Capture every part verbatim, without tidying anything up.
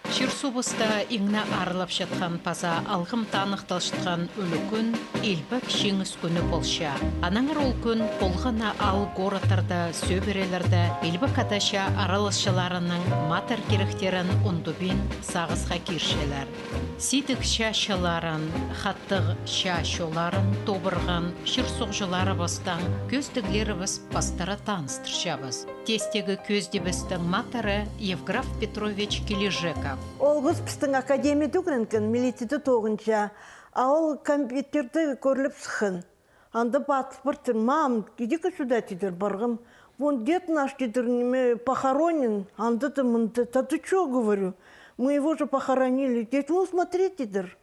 Чир-суубыста иң не аарлапчатхан паза алғым таныхталчатхан ӱлӱкӱн Илбек Чиңіс кӱні полча. Аннаңар ол кӱн полған на аал городтарда, сӧбірелерде Илбек Ада чаа араласчыларының матыр киректерін ундубин сағысха кирчелер. Сидік чаа чылларын, хатығ чаа чолларын тобырған чир-суғҷыларыбыстаң кӧзідіглерібіс пастыра таныстырчабыс. Тестегі кӧзідібістің матыры Евграф Петрович Килижеков. Ол хыс пістің академияда ӱгренген, милицияда тоғынча, а ол компьютерде кӧріліп сыххан. Анда пазыл партыр: «Мам, иди-ка сюда», — тидір, парғам. «Вон дед наш, — тидір, — ниме, похоронен, анда да, мында да». «Да ты чё?» — говорю. «Мы его же похоронили». «Дед, ну смотри», — тидір.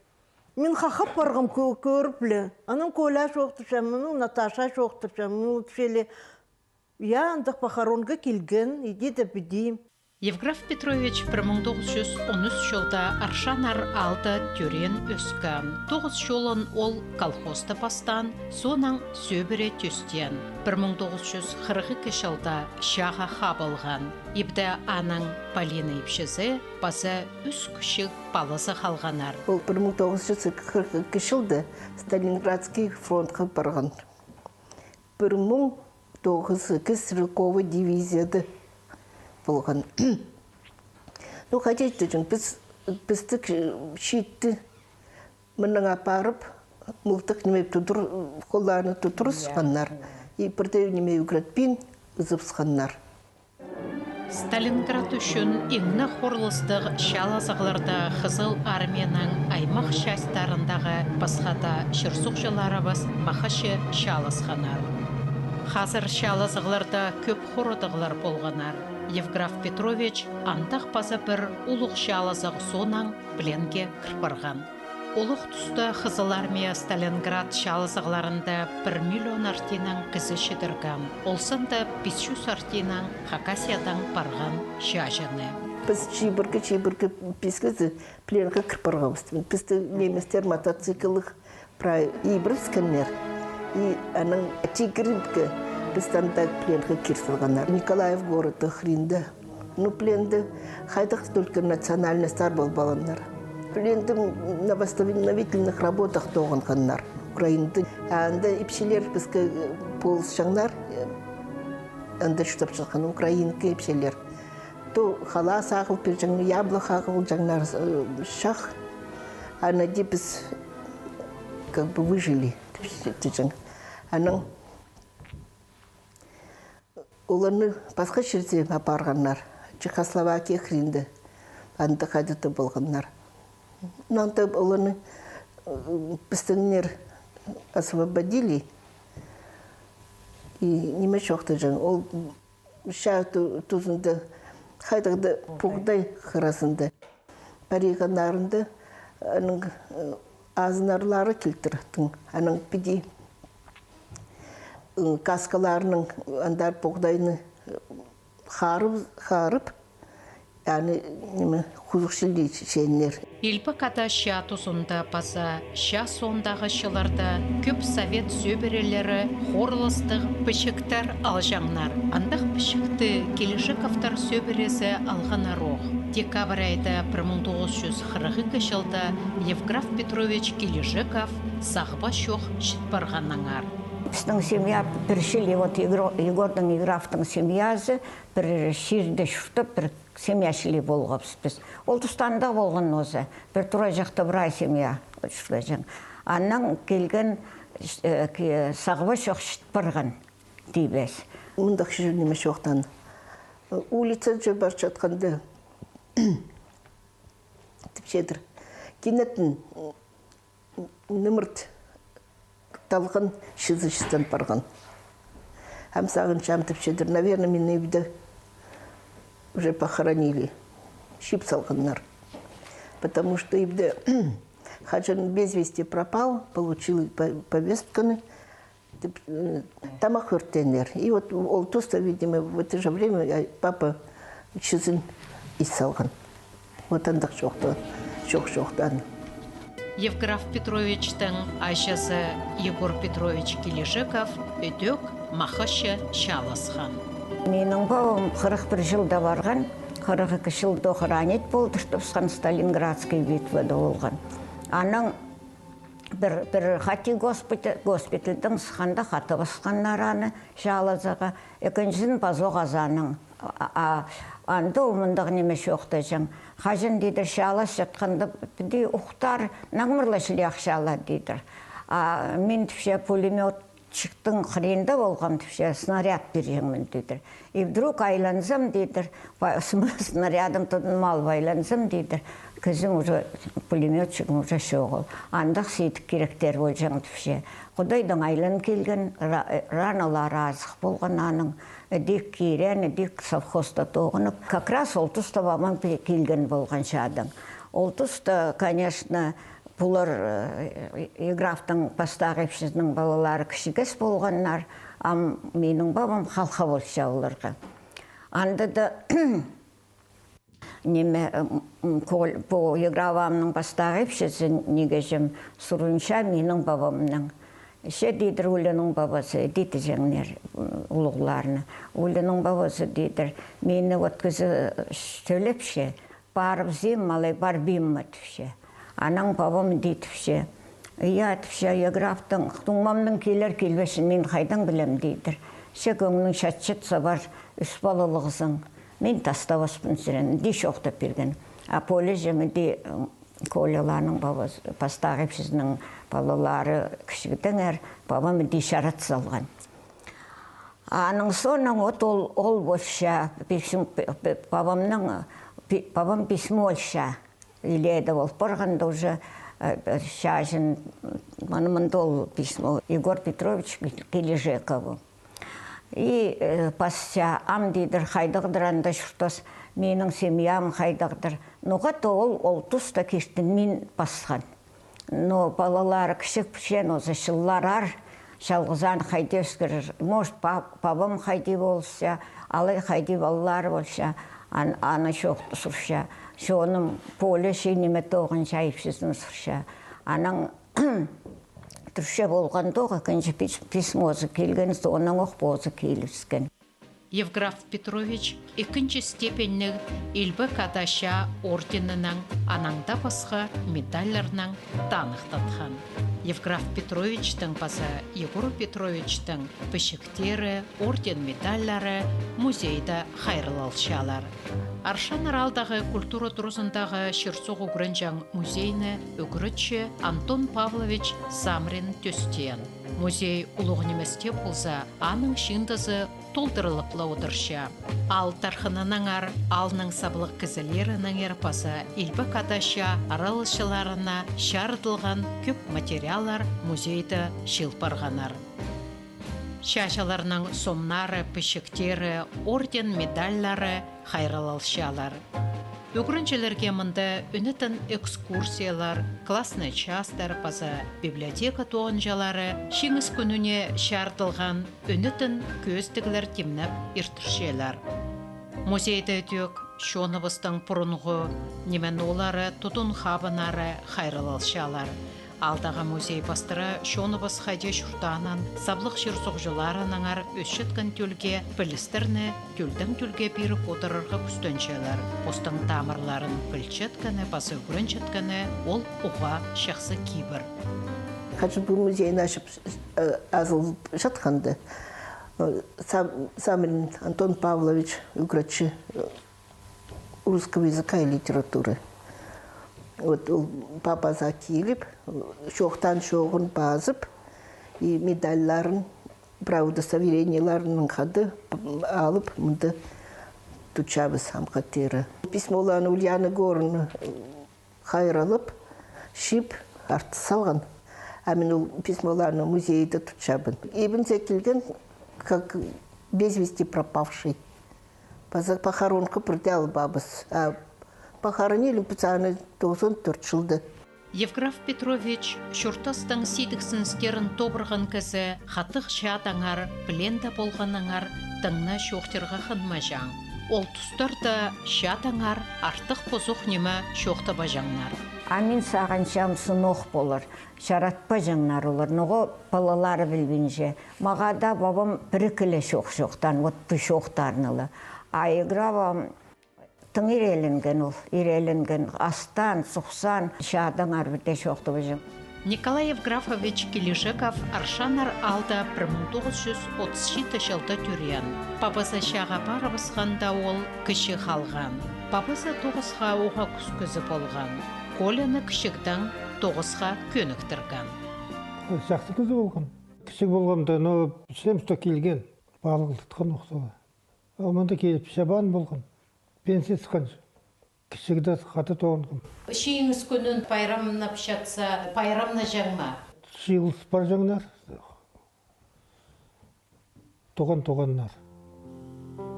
Мин хахап парғам, кӧ-, кӧріп ле. Анаң Коля чоохтапча, мынаң Наташа чоохтапча, мынаң чіли. Я, андағ похоронға килген, иди да піди. Евграф Петрович пір муң тоғыс чӱс он ӱс чылда Аршаннар аалда тӧреен-ӧскен. Тоғыс чолын ол колхозта пастаан, соонаң сӧбіре тӧстеен. Пір муң тоғыс чӱс хырых ікі чылда чааға хабылған. Ибде аның Полина ипчізі паза ӱс кічіг палазы халғаннар. Ол пір муң тоғыс чӱс хырых ікі чылда Сталинградский фронтха парған. Пір муң тоғыс чӱс ікі стрелковый дивизияда полған. Ну, хайди тіҷең, піс, пісті чиитті мыннаң апарып, мылтық ниме тудыр-, холларына тудырысханнар. И пірдее ниме ӱгретпин, ызыбысханнар. Сталинград ӱчӱн иң не хорылыстығ чаалазығларда Хызыл Армияның аймах частьтарындағы пасха даа чир-суғҷыларыбыс махачы чааласханнар. Хазыр чаалазығларда кӧп хорадығлар полғаннар. Евграф Петрович андағ паза пір улуғ чаалазығ соонаң пленге кір парған. Олох туста Хызыл Армия Сталинград чаалазығларында пір миллион артинаң кізі чідірген. Ол санда пис чӱс артинаң Хакасиядаң парған чааҷыны. Піс чибіргі, чибіргі пис кізі пленге кір парғабыс. Пісті немецтер мотоциклліг прай ибіріскеннер. И анаң Тигірібке пісті анда пленге кир салғаннар. Николаев городта хыринда. Ну, пленде хайдағ только национальностьтар пол парғаннар. Пленде на восстановительных работах тоғынғаннар. Украинада. А анда ипчілер піске, э, полысчаңнар, э, анда чуртапчатхан украинка ипчілер. То хала сағыл пирҷең, яблоко ағылҷаңнар, э, чах. Ана даа піс как бы выжили, тіҷең. Анаң оларны пасха чирзер апарғаннар. Чехословакия хыринда. Анда хайда-да полғаннар. Но анда оларны, э, пістіңнер освободили. И ниме чоохтаҷаң, ол чаа ту-, тузында хайдағ-да пуғдай хыразында. Париғаннарында аның, э, азынарлары килтірткен. Анаң піди, э, каскаларының андар пуғдайны, э, харып, харып, аны, ниме, хузух чіли чееннер. Илбек Ада чаа тузында паза чаа соондағы чылларда кӧп совет сӧбірелері хорылыстығ пічіктер алҷаңнар. Андағ пічікті Килижековтар сӧбірезі алғаннар ох. Декабрь айда пір муң тоғыс чӱс хырых ікі чылда Евграф Петрович Килижеков сағба чох чіт парғаннаңар. Пістің семья пір чіли, вот Егро-, Егордың, Евграфтың семьязы пір чирде чуртап, пір семья чіли полғабыс піс. Ол туста андағ полған нооза. Пір тура чахта прай семья чуртаҷаң. Анаң килген, э, ки-, сағба чох чіт парған тибес. Мындағ чир ниме чоохтаан. Улицада парчатханда, тіпчедір, кинетін нымырт талған чызы чыстан парған. Ам сағынчам, тіпчедір, наверное, мині ибде уже похоронили, чыып салғаннар. Потому что ибде хаҷан без вести пропал, получил по-, повестканы, тіп, э, тамах ӧртеннер. И вот ол туста, видимо, в это же время, э, папа чызын ис салған. Вот андағ чоохта-, чоох чоохтаан. Евграф Петровичтің аҷазы Егор Петрович Килижеков ідӧк Махачы чааласхан. Минің пабам хырых пір чылда парған, Хырых ікі чылда ранить полдыртыбысхан, Сталинградский битвада полған. Анаң пір, пір хати госпиталь, госпитальдаң сыхханда хатап асханнар аны чаалазарға. Ікінҷізін пазох азаның. А, а, анда ол мындағ ниме чоохтаҷаң. Хаҷан, тидір, чаалас чатханда, піди ухтар, наңмыр ла чіли ах чаала, тидір. А мин, тіпче, пулемёт чиктің хыринда полғам, тіпче, снаряд пирҷеңмін, тидір. И вдруг айланзам, тидір, па-, снарядым тудынып алып айланзам, тидір, кізім уже, пулемётчигім уже чоғыл. Андағ сидік киректер полҷаң, тіпче. Худайдаң айлан килген, ра-, раналары азых полған аның, ідӧк киреен, ідӧк совхозта тоғынып. Как раз ол туста пабам пе-, килген полған чадаң. Ол туста, конечно, пулар, э, Евграфтың пастағы ипчізінің палалары кічіг ес полғаннар, ам минің пабам халха полча оларға. Анда даа, ниме, м, м, кол-, пу Евграф амның пастағы ипчізі, нигеҷем, сурынча минің пабамнаң. Че, тидір, ӱлӱнің пабазы, тидіҷеңнер, м, улуғларына. Ӱлӱнің пабазы, тидір, мині вот кізі, э, тӧлепче, парыбызим ма, алай парбим ма, тіпче. Анаң пабам дее тіпче: «Я, — тіпче, — Евграфтың, туңмамның килер-килбесін мин хайдаң пілем, — тидір. — Че, кӧңнің чатчатса, пар, ӱс палалығзың. Мин тастабаспын сірерні», — дее чоохтап пирген. А Поля ҷеме дее, м, Коляларның пабазы, пастағы ипчізінің палалары кічігдеңер, пабам дее чарат салған. Аның соонаң вот ол, ол полча, письм-, п-, п-, пабамның, пи-, пабам письмо алча. Илееде ол парғанда уже, э, чаҷын, мына мында ол письмо, Егор Петрович Кил-, Килижекову. И, э, пасча, ам, тидір, хайдағдыр анда чуртас, минің семьям хайдағдыр. Ноға-да ол, ол туста киртінмин пасхан. Но палалары кічіг, пілче, нооза чыллар аар, чалғызаан хайди ӧскірер. Может, па-, пабам хайди полысча, алай хайди палалары полча, ан-, аны чоохты сурча. Чоным, Поля, че ниме тоғынча, ипчізін сурча. Анаң турча полған тоғ, ікінҷі пис-, письмозы килген, соонаң ох позы килібіскен. Евграф Петрович ікінҷі степеньніг Илбек Ада чаа орденінең, анаң даа пасха медальларнаң таныхтатхан. Евграф Петровичтің паза Егор Петровичтің пічіктері, орден-медальлары музейде хайраллалчалар. Аршан аралдағы культура турызындағы чир-суғ ӱгренҷең музейні ӱгретчі Антон Павлович Самрин тӧстеен. Музей улуғ нимес тее полза, аның чыындызы толдырылып ла одырча. Аал тархынынаңар, аалның саблығ кізілерінеңер паза Илбек Ада чаа араласчыларына чарыдылған кӧп материаллар музейде чыыл парғаннар. Чааҷыларның сомнары, пічіктері, орден-медальлары хайраллалчалар. Ӱгренҷілерге мында ӱнетін экскурсиялар, классный частар паза библиотека тоғынҷылары Чиңіс кӱніне чарыдылған ӱнетін кӧзідіглер тимнеп иртірчелер. Музейде ідӧк чоныбыстың пурунғы ниме-ноолары, тудын-хабыннары хайраллалчалар. Аалдағы музей пастыра чоныбыс хайди чуртаанын, саблығ чир-суғҷыларынаңар ӧсчеткен тӧлге пілістерні тӧлдең тӧлге пиріп одырарға кӱстенчелер. Постың тамырларын пілчеткені паза ӱгренчеткені ол уғаа чахсы кибір. Хаҷан пу музейні ачып, э, азыл чатханда, э, Сам-, Самрин Антон Павлович, ӱгретчі, э, русского языка и литературы. Вот ол папазы киліп, чоохтаан чооғын пазып, и медальларын, правда, удостоверениелерін хада алып, мында тутчабыс ам хатирға. Письмоларын Ульяна Егоровна хайраллап, чыып, артыс салған. А мин ол письмоларны музейде тутчабын. Ибінзе килген, как без вести пропавший. Паза похоронға пірдее албаабыс. А похоронили піс аны тоғызон тӧрт чылда. Евграф Петрович чуртастың сидіксіністерін тобырған кізі хатығ чадаңар, пленде полғаныңар тың на чоохтирға хынмаҷаң. Ол тустарда чадаңар артых позох ниме чоохтабаҷаңнар. А мин сағынчам, сынох полар. Чаратпаҷаңнар олар, ноға палалары пілбинче. Мағаа даа пабам пір-ікі ле чоох чоохтаан, вот пу чоохтарны ла. А Евграф ам Тың ирееленген ол, ирееленген, астаан, сухсаан, чадаңар пірдее чоохтабаҷаң. Николай Евграфович Килижеков Аршаннар аалда пір муң тоғыс чӱс отыс читі чылда тӧреен. Пабазы чааға парыбысханда, ол кічіг халған. Пабазы тоғысха уғаа кӱскізі полған. Коляны кічігдең тоғысха кӧніктірген. Чахсы кізі полған. Кічіг полғанда, ну, пілчем, что килген, палығлатхан ох тоғыс. А мында киліп чабаан полған. Пенсия сыххан. Кічігде хада тоғынғам. Чиңіс кӱнін пайрамнапчатса, пайрамнаҷаң ма? Чыылыс парҷаңнар. Туған-туғаннар.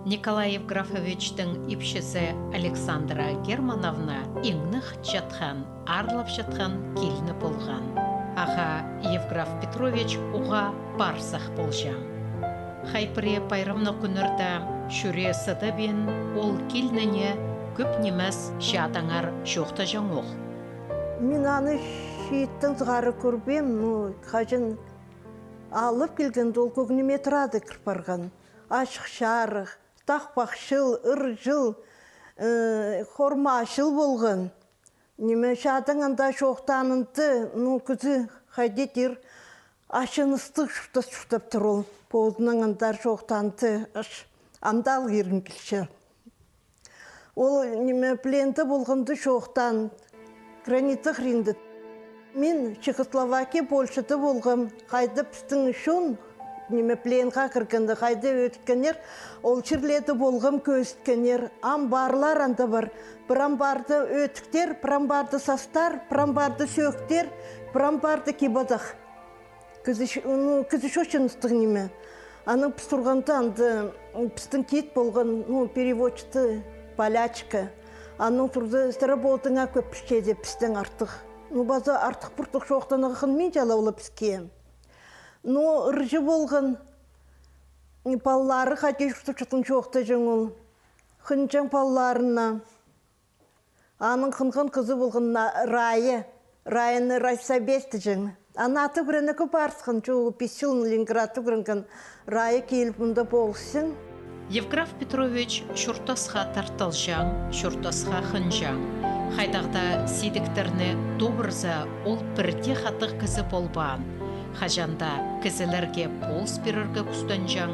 Николай Евграфовичтің ипчізі Александра Германовна иң ынағ чатхан, аарлапчатхан килні полған. Ағаа Евграф Петрович уғаа пар сах полҷаң. Хай пірее пайрамнығ кӱннерде чӱрее сыдабин, ол килніне кӧп нимес чадаңар чоохтаҷаң ох. Мин аны чииттең сығара кӧрбеем, ну, хаҷан алып килгенде, ол кӧг ниме тырадығ кір парған. Ачых-чарых, тахпахчыл, ырҷыл, э, хормачыл полған. Ниме, чадаң анда чоохтаанында, ну, кізі хайди тир, ачыныстығ чуртас чуртап тур ол. Позынаң андар чоохтаанында, аш, андал киргін килче. Ол, ниме, пленде полғанды чоохтаан, граница хыринда. Мин Чехословакия, Польшада полғам, хайда пістің чон, ниме, пленға кіргенде, хайда ӧткеннер, ол чирлерде полғам, кӧзіткеннер. Амбарлар анда пар. Пір амбарда ӧтіктер, пір амбарда састар, пір амбарда сӧӧктер, пір амбарда кип-азах. Кізі ч-, ну, кізі чочыныстығ ниме. Анаң піс турғанда анда, м, пістің кит полған, ну, переводчица полячка. Анаң турза, сірер позыңар кӧп пілчезер пістең артых. Ну, паза артых-пуртых чоохтанарға хынминчалар ол піске. Ну, ырҷы полған, м, палалары хайди чуртапчатхан чоохтаҷаң ол. Хынҷаң палаларына. Аның хынған кізі полған на-, Рая, Раяны райсобес тіҷең. Аны ат ӱгренерге парысхан, чоо, пис чылын Ленинградта ӱгренген. Рая киліп, мында полысчаң. Евграф Петрович чуртасха тартылҷаң, чуртасха хынҷаң. Хайдағ даа сидіктерні тубырза, ол пірдее хатығ кізі полбаан. Хаҷан даа кізілерге полыс пирерге кӱстенҷең,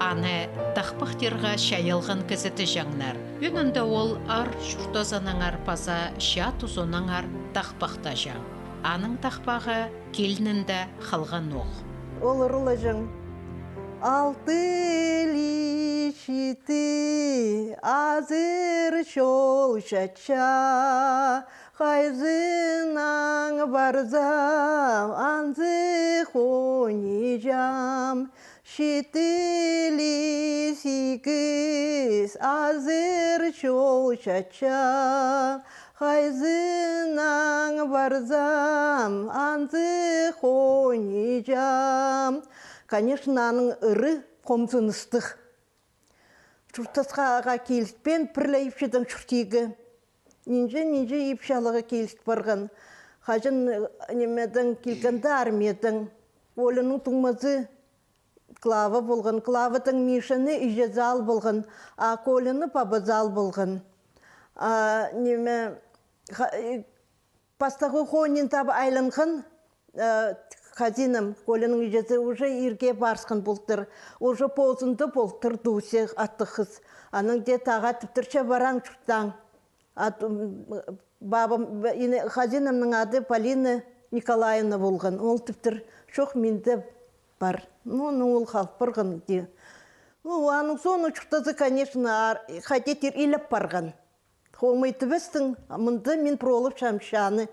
аны тахпахтирға чайалған кізі тіҷеңнер. Ӧӧнінде ол аар чуртазынаңар паза чаа тузынаңар тахпахтаҷаң. Аның тахпағы килнінде халған ох. Ол ырлаҷаң. Алты ли читі азыр чол чатча, хайзынаң парзам, анзы хонҷам. Читі ли сигіс азыр чол чатча, хайзынаң парзам, анзы хонҷам. Конечно, аның ыры хомзыныстығ. Чуртасха ағаа киліспеен, пір ле ипчідең чуртирға. Нинҷе, нинҷе ипчі аларға киліс парған. Хаҷан, э, нимедең килгенде, армиядаң. Коляның туңмазы Клава полған. Клавадаң Мишаны іҷезі ал полған. А Коляны пабазы ал полған. А, ниме, ха-, э, пастағы хонин таап айланған, э, хазинам, Коляның іҷезі уже ирге парысхан полтыр. Уже позында полтыр, Дуся аттығ хыс. Анаң дее тағаа тіптір, че параң чуртаң. А т-, м, бабам, б-, ине, хазинамның ады Полина Николаевна полған. Ол тіптір, чох, минде пар. Ну, ну, ол халып парған дее. Ну, аның соонаң чуртазы, конечно, ар-, хайди тир, илеп парған. Хомай тібестең, а мында мин пролапчам чааны.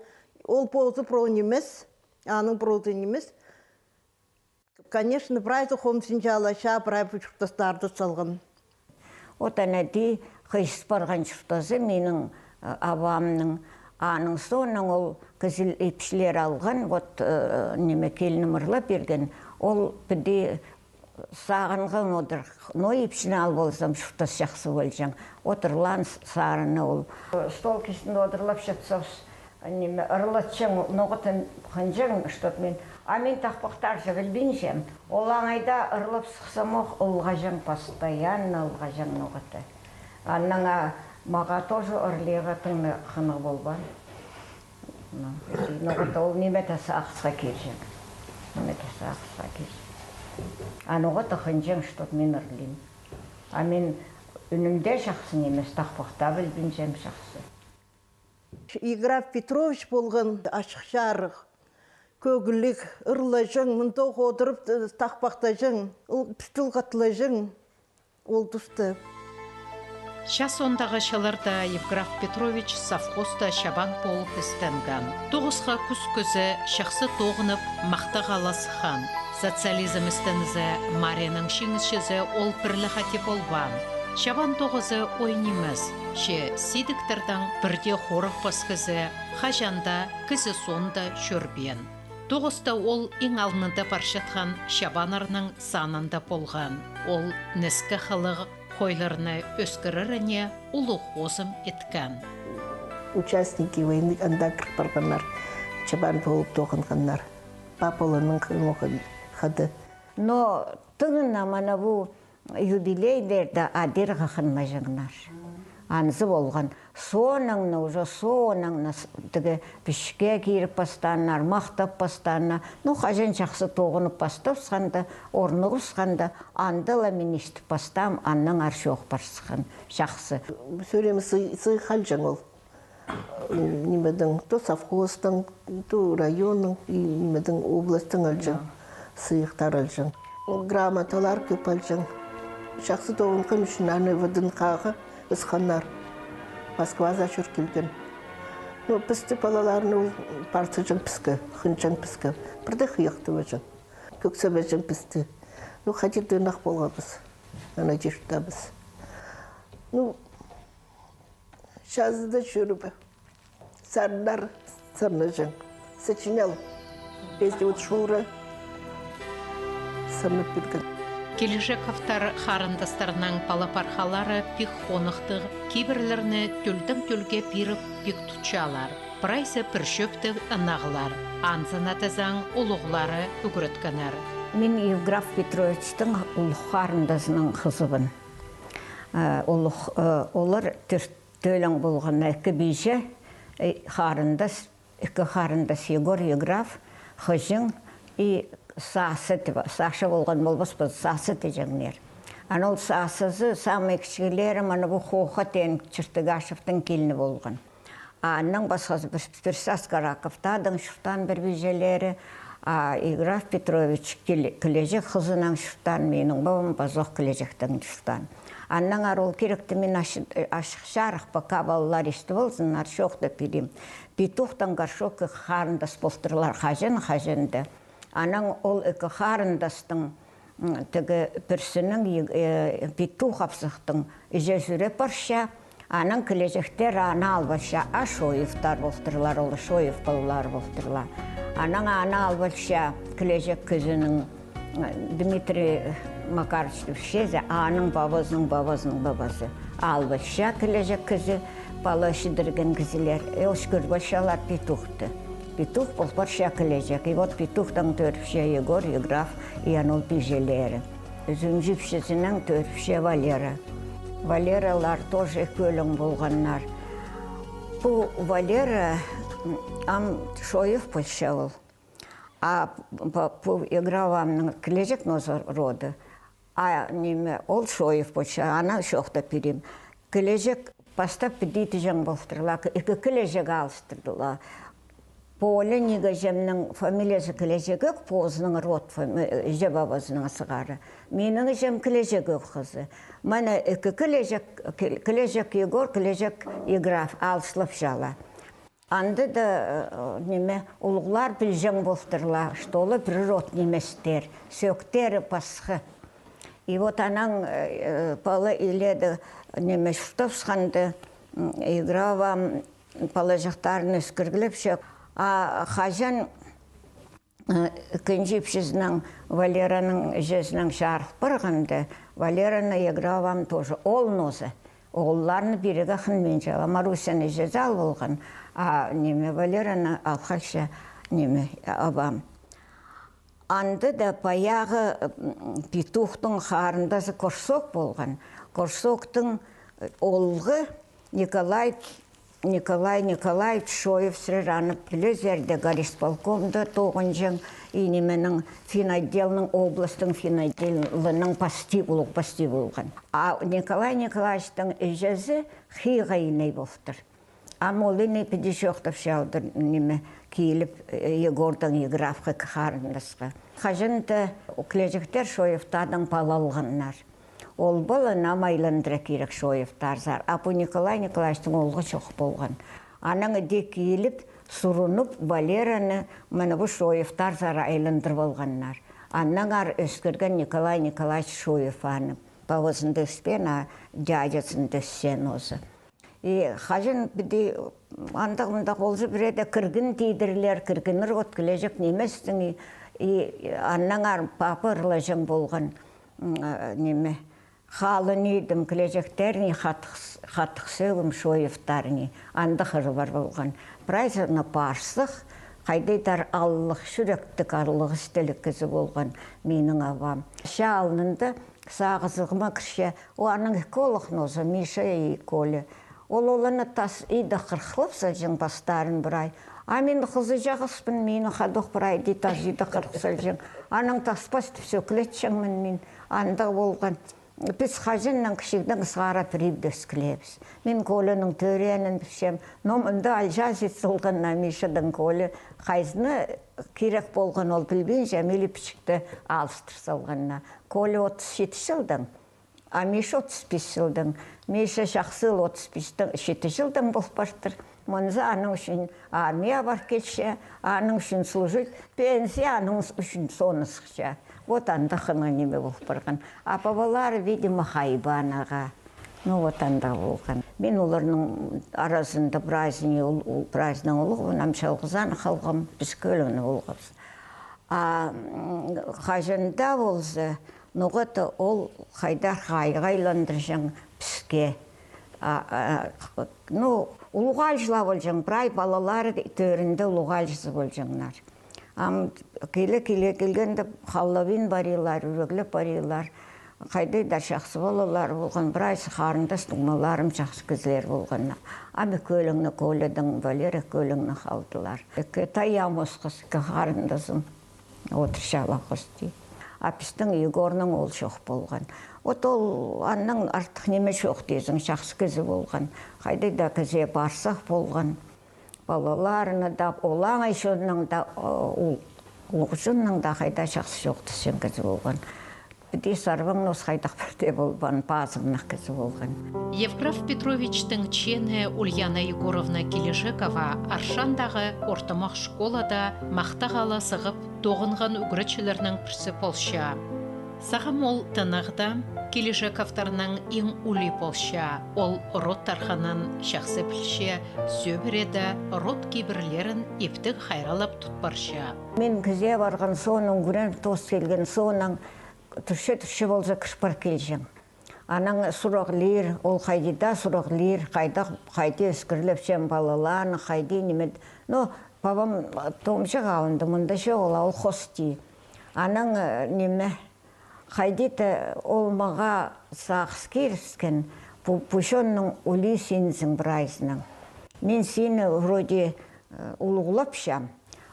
Ол позы прол нимес, аның пролы нимес. Конечно, прайзы хомзынчалар, чаа прай пу чуртастарды салған. От ана даа хыйыс парған чуртазы минің, э, абамның, аның соонаң ол кізі ипчілер алған, от, э, ниме, килнім ырлап пирген, ол піди сағынған одыр, но ипчіні ал ползам, чуртас чахсы полҷаң. От ырлаан с-, сарыны ол. Стол кистінде одырлапчатсабыс, ниме, ырлатчаң, ноғатаң хынҷаң, что мин, а мин тахпахтарҷа пілбинчем. Ол аңайда ырлап сыхсам ох, ылғаҷаң, постоянно ылғаҷаң ноғата. Аннаң, а, Мағаа тоже ырлиға тың на хынығ полбаан. Ну, ноға-да ол ниме тее сағысха кирҷең. Ниме тее сағысха кирҷең. А ноға-да хынҷаң, чтоб мин ырлим. А мин ӱнім дее чахсы нимес, тахпахтап пілбинчем чахсы. Евграф Петрович полған ачых-чарых, кӧгліг, ырлаҷаң, мындағ одырып, э, тахпахтаҷаң, ыл-, пістіл хатлаҷаң. Ол туста. Час ондағы чылларда Евграф Петрович совхозта чабан полып істенген. Тоғысха кӱс кізі чахсы тоғынып, махтағ ала сыххан. Социализм істенізі Марияның чиңісчізі ол пір ле хати полбаан. Чабан тоғызы оой нимес, че сидіктердең пірдее хорыхпас кізі хаҷан даа кізі соонда чӧрбеен. Тоғыста ол иң алнында парчатхан чабаннарның санында полған. Ол ніске хылығ хойларны ӧскіреріне улуғ хозым иткен. Участники войны анда кір парғаннар, чабан полып тоғынғаннар. Папаларның хы-, хыды. Но тыңына мына пу юбилейлерде адирға хынмаҷаңнар. Анзы полған. Соонаң на, уже соонаң на с-, тігі пічікке киріп пастааннар, махтап пастааннар. Ну, хаҷан чахсы тоғынып пастапсханда, орнығыпсханда, анда ла мин истіп пастаам, аннаң аар чоох парысхан. Чахсы. Всё время сый-, сыйых алҷаң ол. Нимедең, то совхозтаң, то районның, и нимедең, областьтаң алҷаң. Сыйыхтар алҷаң. Грамоталар кӧп алҷаң. Чахсы тоғынған ӱчӱн аны ВДНХ-ға ысханнар. Москвазар чӧр килген. Ну, пісті палаларны ол парсаҷаң піске, хынҷаң піске. Пірдее хыйахтабаҷаң. Кӧксебеҷең пісті. Ну, хайди тынағ полғабыс. Ана чиртабыс. Ну, чазыда чӧріп, сарыннар сарнаҷаң. Сочинял. Песня вот Шура сарнап пирген. Кележековтар харындастарның пала-пархалары пик хонығтығ, кибірлерні тӧлдең тӧлге пиріп пик тутчалар. Прайзы пір чӧптіг ынағлар. Анзына тізең улуғлары ӱгреткеннер. Мин Евграф Петровичтің улуғ харындазының хызыбын. Э, улуғ, э, олар тӧр-, тӧлең полған ікі пиҷе, э, харындас, ікі харындас Егор, Евграф, хыҷаң и Саша тіп, Саша полған полбас па, Саша тіҷеңнер. Ана ол Сашазы, самый кічіглері, мына пу Хоха теен Чыртыгашевтің киліні полған. А аннаң пасхазы пір, пірсі Аскараков тадың чуртаан пір пиҷелері, а Евграф Петрович кіле-, кілеҷек хызынаң чуртаан, минің пабам пазох кілеҷектең чуртаан. Аннаң аар ол киректі мин ачы-, ачых-чарых, пока палалар истіп алзыннар, чоохтап пирим. Петухтаң Горшок ікі харындас полтырлар, хаҷан, хаҷан даа. Анаң ол ікі харындастың М, тігі пірсінің, э, Петух апсахтың іҷезі ӱреп парча, анаң кілеҷектер аны алып алча, а Шоевтар полтырлар, ол Шоев палалар полтырлар. Анаң аны алып алча кілеҷек кізінің, м, Дмитрий Макарыч тіпчезі, аның пабазының пабазының пабазы. Алып алча кілеҷек кізі, пала чідірген кізілер. Э, ол кӧріп алчалар Петухты. Петух пол парча кілеҷек. И вот Петухтаң тӧріпче Егор, Евграф, и ана ол пиҷелері. Ӱзінҷі ипчізінең тӧріпче Валера. Валералар тоже ікӧлең полғаннар. Пу Валера, м, ам Шоев полча ол. А п-, п-, пу Евграф амның кілеҷек нозы роды. А ниме, ол Шоев полча, ана чоохтап пирим. Кілеҷек пастап піди тіҷең полтырлар, ікі кілеҷек алыстырдылар. Поле ниме іҷемнің фамилиязы Кілеҷек ӧк, позының род фами-, іҷе-пабазының сығара. Минің іҷем Кілеҷек ӧк хызы. Мына ікі кілеҷек, Кіл-, Кілеҷек Егор, Кілеҷек Евграф алыслапчалар. Анда даа, э, ниме, улуғлар пілҷең полтырлар, что олар пір род ниместер, сӧӧктері пасха. И вот анаң, э, пала иледе, ниме, чуртапсханда, м, Евграф ам палаҷахтарын ӧскірглепче. А хаҷан Э, ікінҷі ипчізінең, Валераның іҷезінең чарых парғанда, Валераны Евграф ам тоже ол нозы. Оолларны пирерге хынминчалар. Марусяны іҷезі ал полған, а ниме, Валераны ал халча, ниме, абам. Анда даа паяғы, м, Петухтың харындазы Горшок полған. Горшоктың, э, оолғы Николай, Николай Николаевич Шоев, сірер аны пілезер дее, горисполкомда тоғынҷаң, и нименің, финотделның, областың финотделінің пастии полған, пастии полған. А Николай Николаевичтің іҷезі хыйға иней полтыр. Ам ол иней піди чоохтапча одыр, ниме, киліп, э, Егордаң Еграфха, кізі харындасха. Хаҷан-да кілеҷектер Шоевтардаң пала алғаннар. Ол паланы ам айландыра кирек Шоевтарзар. А пу Николай Николаевичтің оолғы чох полған. Анаң іди киліп, сурынып, Валераны мына пу Шоевтарзар айландырып алғаннар. Аннаңар ӧскірген Николай Николаевич Шоев аны. Пабазында ӧспеен, а дядязында ӧссен оза. И хаҷан піди андағ-мындағ полза, пірееде кірген тидірлер, кіргеннер от кілеҷек ниместең, и, и аннаңар папа ырлаҷаң полған, м, а, ниме, халын идім, кілеҷектерін, и хатығ с-, хатығ сӧӧгім Шоевтарны, андағ ыры пар полған. Прайзына парсах, хайдағ-да аллығ чӱректіг, аллығ істіліг кізі полған минің абам. Чаа алнында сағызығыма кірче, о, аның ікі оолағ нооза, Миша и Коля. Ол оларны тас иде хырыхлап салҷаң пастарын прай. А мин хызы чағыспын, мині ходок прай иди тас иде хырых салҷаң. Анаң тас пастап сӧкілетчеңмін мин. Андағ полған. Піс хаҷаннаң кічігдең сығара пір ибде ӧскілебіс. Мин Коляның тӧреенін пілчем. Но мында алҷаас ит салғаннар, Мишадаң Коля. Хайзына кирек полған, ол пілбинче, ам или пічікті алыстыр салғаннар. Коля отыс читі чылдаң, а Миша отыс пис чылдаң. Миша чахсы ла отыс пис читі чылдаң пол партыр. Мынзы аның ӱчӱн армияа пар килче, аның ӱчӱн служить, пенсия аның ӱчӱн соны сыхча. Вот андағ хынығ ниме пол парған. А пабалары, видимо, хайбаан ағаа. Ну вот андағ полған. Мин оларның аразында праздник, ол, ол праздник улуғ, ам чалғызаан халғам, піс кӧлеңне полғабыс. А, м, хаҷан-да полза, ноға-да ол хайдар хайығ айландырҷаң піске. А, а, ну, улуғ аалҷылар полҷаң, прай палалары тӧрінде улуғ аалҷызы полҷаңнар. Ам киле-киле килгенде, халлабин парирлар, ӱреглеп парирлар. Хайдағ-да чахсы палалар полған, прайзы харындас туңмаларым чахсы кізілер полғаннар. Ам ікі кӧлеңне, Колядаң Валера кӧлеңне халдылар. Ікі тайаам осхас, ікі харындазым одырчалар хости. А пістің Егорның ол чох полған. Вот ол аннаң артых ниме чох тизің, чахсы кізі полған. Хайдағ-да кізее парсах полған. Палаларына даа, олаңай чоннаң даа, ол улуғ чоннаң даа хайдағ чахсы чоохтасчаң кізі полған. Піди сарбаң ноос хайдағ пірдее полбаан, пазығнах кізі полған. Евграф Петровичтің чеені Ульяна Егоровна Килижекова Аршандағы ортымах школада махтағ ала сығып, тоғынған ӱгретчілернің пірсі полча. Сағам ол тынағда Килижековтарның иң улии полча. Ол род тархынын чахсы пілче, сӧбіреде род кибірлерін иптіг хайраллап тут парча. Мин кізее парған соонаң, ӱгреніп тоос килген соонаң, тӱрче-тӱрче полза кір пар килҷең. Анаң сурағлир, ол хайди даа сурағлир, хайдағ, хайди ӧскіріліпчең палаларны, хайди ниме. Но пабам Томҷығ аалында, мында чоғыл, ол хости. Анаң, э, ниме, хайди даа ол мағаа сағыс кирібіскен, пу, пу чонның улии синзің прайзынаң. Мин сині вроде, э, улуғлапчам.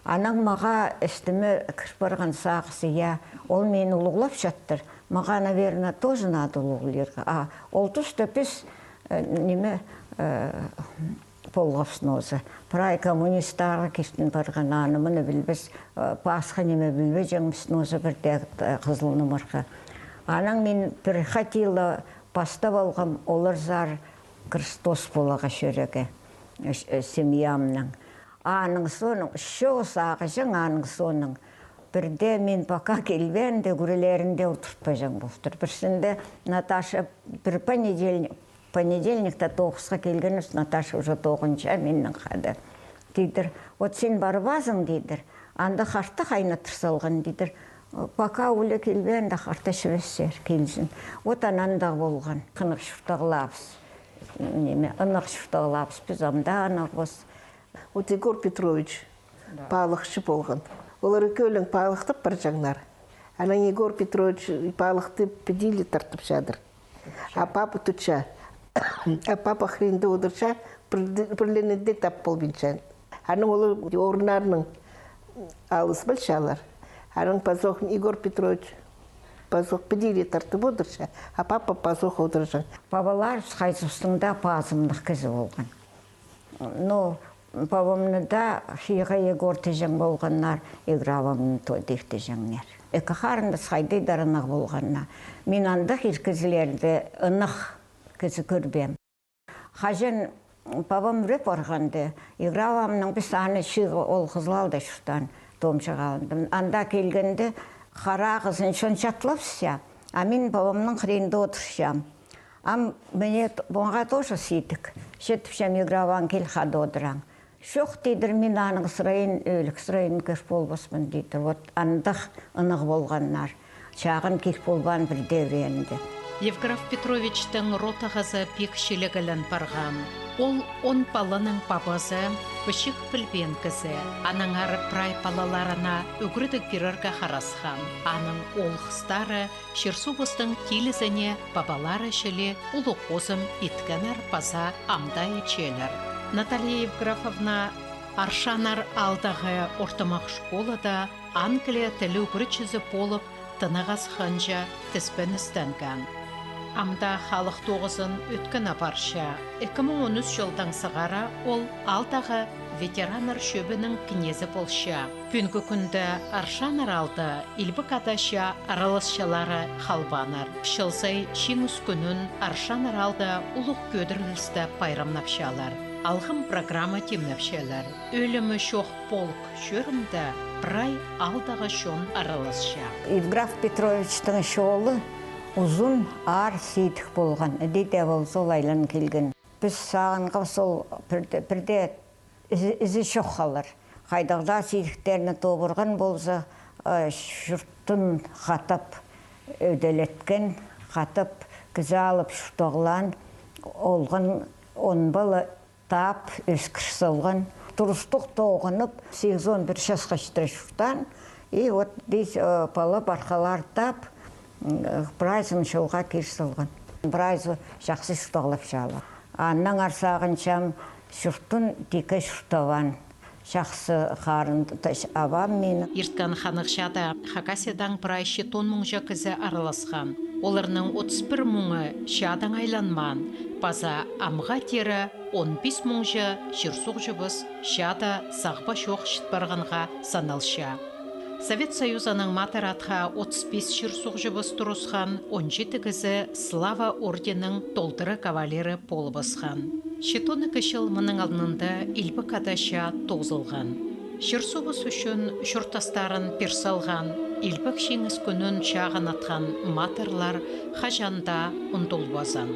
Анаң мағаа істіме кір парған сағыс, я, ол мині улуғлапчаттыр. Мағаа, наверно, тоже надо улуғлирға. А ол туста піс, э, ниме, э, полғабыс нооза. Прай коммунистарға киртін парған, аны-мыны пілбес, э, пасха ниме пілбеҷеңміс нооза пірдее, э, хызыл нымырға. Анаң мин пір хати ла пастап алғам оларзар Христос поларға чӧрерге, э, семьямнаң. Аның соонаң, чоо, сағынҷаң, аның соонаң. Пірдее мин пока килбеенде, ӱгрелерінде одыртпаҷаң полтыр. Пірсінде Наташа, пір понедельник, понедельникте тоғысха килгенібіс, Наташа уже тоғынча миннең хада. Тидір, вот син парбазың, тидір, анда харта хайнаттыр салған, тидір. Пока уле килбеенде, харта чібессер, килзін. Вот аннаң даа полған. Хынығ чуртағлаабыс. Ниме, ынағ чуртағлаабыс, піс ам даа ынағбыс. Вот Егор Петрович палыхчы полған. Олар ікӧлең палыхтап парҷаңнар. Анаң Егор Петрович палыхты піди ле тартып чадыр. А папа тутча. А папа хыринда одырча, пір-, пірлерін дее тап полбинча. Анаң олар орыннарынаң алыс полчалар. Анаң пазох Егор Петрович пазох підире тартып одырча, а папа пазох одырҷаң. Пабаларыбыс хайзыбыстың даа пазымнығ кізі полған. Ну, пабамны даа хыйға Егор тіҷең полғаннар, Игравамны то дик тіҷеңнер. Ікі харындас хайдағ-да ынағ полғаннар. Мин андағ ир кізілерні ынағ кізі кӧрбеем. Хаҷан пабам ӱреп парғанда, Игравамның піс аны чыыға, ол Хызылда чуртаан, Томшығ аалында. Анда килгенде, харағызын чон чатлапча, а мин пабамның хыринда одырчам. Ам мына т-, мағаа тоже сидік. Че тіпчем, Играваң, кил, хада одыраң. Чох, тидір, мин аның сырайын, ӧлік сырайын кӧр полбаспын, тидір. Вот андағ ынағ полғаннар. Чағын кил полбаан пір дее вреенде. Евграф Петровичтің ротағазы пик чиліглен парған. Ол он паланың пабазы, пічік пілбеен кізі. Аннаңар прай палаларына ӱгредіг пирерге харасхан. Аның оол-хыстары чир-суубыстың тилізіне пабалары чіли улуғ хозым иткеннер паза ам даа итчелер. Наталья Евграфовна Аршаннар аалдағы ортымах школада англия тілі ӱгретчізі полып, тынағас хынҷа тіспен істенген. Ам даа халых тоғызын ӧткін апарча. Ікі муң он ӱс чылдаң сығара ол аалдағы ветераннар чӧбінің кнезі полча. Пӱӱнгі кӱнде Аршаннар аалда Илбек Ада чаа араласчылары халбааннар. Чыл сай Чиңіс кӱнін Аршаннар аалда улуғ кӧдірілісте пайрамнапчалар. Алғым программа тимнепчелер. Ӧлімі чох полк чӧрімде прай аалдағы чон араласча. Евграф Петровичтің чолы узун, аар, сидік полған. Іди дее полза, ол айлан килген. Піс сағынғабыс, ол пірдее, пірдее ізі, ізі чох халар. Хайдағ даа сидіктерні тобырған полза, э, чуртын хатап ӧделеткен, хатап кізі алып чуртағлаан, олған он пала таап, ӧскір салған. Турыстығ тоғынып, сигізон пір часха читіре чуртаан. И вот дее, э, пала-пархалар таап, м, прайзын чолға кир салған. Прайзы чахсы чуртағлапчалар. Аннаңар сағынчам, чуртын тикке чуртабаан. Чахсы харындас абам минің. Ирткен ханығ чаада Хакасиядаң прай читон муңҷа кізі араласхан. Оларның отыс пір муңы чаадаң айланмаан, паза амға теере он пис муңҷа чир-суғҷыбыс чаада сағба чох чіт парғанға саналча. Совет Союзының Матыр атха отыс пис чир-суғҷыбыс турысхан, он читі кізі Слава орденнің толдыра кавалері полыбысхан. Читон ікі чыл мының алнында Илбек Ада чаа тоозылған. Чир-суғҷыбыс ӱчӱн чуртастарын пир салған, Илбек Чиңіс кӱнін чағын атхан матырлар хаҷан даа ундулбазын.